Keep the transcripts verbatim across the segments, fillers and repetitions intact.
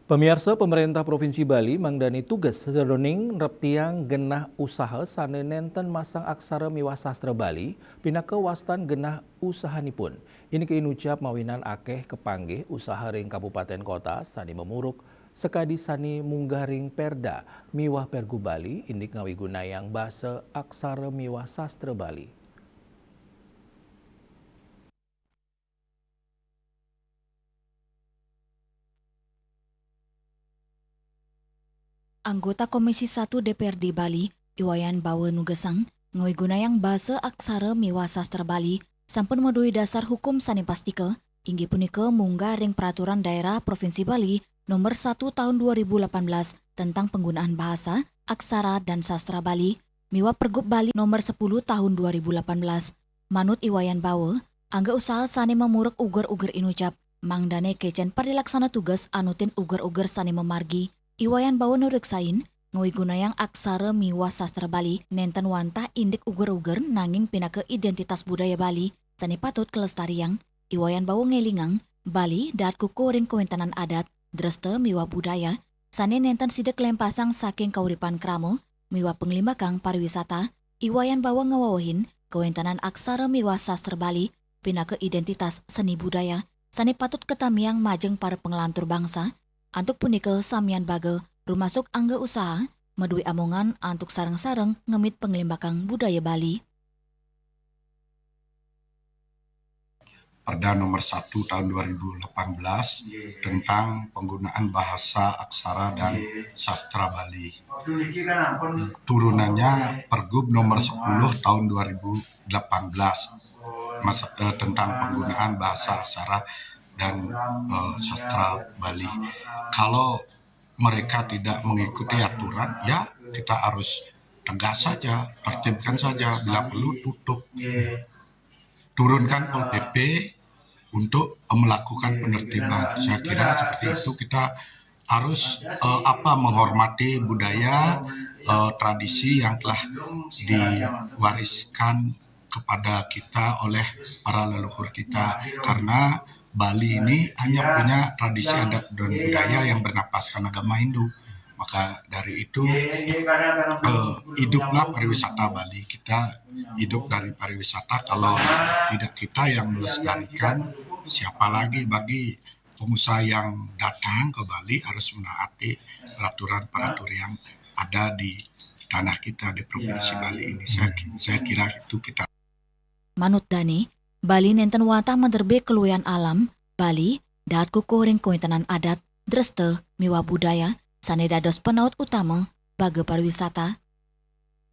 Pamiarsa, Pamaréntah Provinsi Bali mangdané tugas sajeroning nreptiang genah usaha sané nénten masang aksara miwah sastra Bali pinaka wastan genah usahanipun. Indik inucap mawinan akéh kapanggih usaha ring kabupatén kota sané mamuruk sakadi sané munggah ring Perda miwah Pergub Bali indik ngawigunayang basa aksara miwah sastra Bali. Anggota Komisi satu D P R D Bali, I Wayan Bawa nugasang, ngawigunayang basa aksara miwah sastra Bali sampun madué dasar hukum sané pastika, inggih punika munggah ring Peraturan Daerah Provinsi Bali Nomor satu Tahun dua ribu delapan belas tentang penggunaan bahasa, aksara, dan sastra Bali, miwah Pergub Bali Nomor sepuluh Tahun dua ribu delapan belas. Manut I Wayan Bawa, angga usaha sané mamuruk uger-uger inucap, mangdané kecén parilaksana tugas anutin uger-uger sané mamargi. I Wayan Bawa nureksain, ngawigunayang aksara miwah sastra Bali nénten wantah indik uger-uger nanging pinaka idéntitas budaya Bali sané patut kalestariang. I Wayan Bawa ngélingang, Bali daat kukuh ring kawéntenan adat, dresta miwah budaya, sané nénten sida kalémpasang saking kauripan krama miwah panglimbakang pariwisata. I Wayan Bawa ngawewehin kawéntenan aksara miwah sastra Bali pinaka idéntitas seni budaya sané patut katamiang majeng para panglantur bangsa. Antuk punika samian baga, rumasuk angga usaha, madué amongan antuk sareng-sareng ngemit panglimbakang budaya Bali. Perda Nomor satu Tahun dua ribu delapan belas tentang penggunaan bahasa, aksara, dan sastra Bali. Turunannya Pergub Nomor sepuluh Tahun dua ribu delapan belas, masa, eh, tentang penggunaan bahasa, aksara, dan, eh, sastra Bali. Kalau mereka tidak mengikuti aturan, ya kita harus tegas saja, tertibkan saja, bila perlu tutup. Turunkan Pol P P untuk melakukan penertiban. Saya kira seperti itu kita harus, eh, apa, menghormati budaya, eh, tradisi yang telah diwariskan kepada kita oleh para leluhur kita. Karena Bali ini hanya punya tradisi adat dan budaya yang bernapaskan agama Hindu. Maka dari itu, eh, hiduplah pariwisata Bali. Kita hidup dari pariwisata. Kalau tidak kita yang melestarikan, siapa lagi? Bagi pengusaha yang datang ke Bali harus menaati peraturan-peraturan yang ada di tanah kita, di Provinsi Bali ini. Saya, saya kira itu kita. Manut dané, Bali nénten wantah maderbé kaluihan alam. Bali daat kukuh ring kawéntenan adat, dresta miwah budaya sané dados panaut utama baga pariwisata.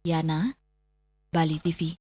Yana, Bali T V.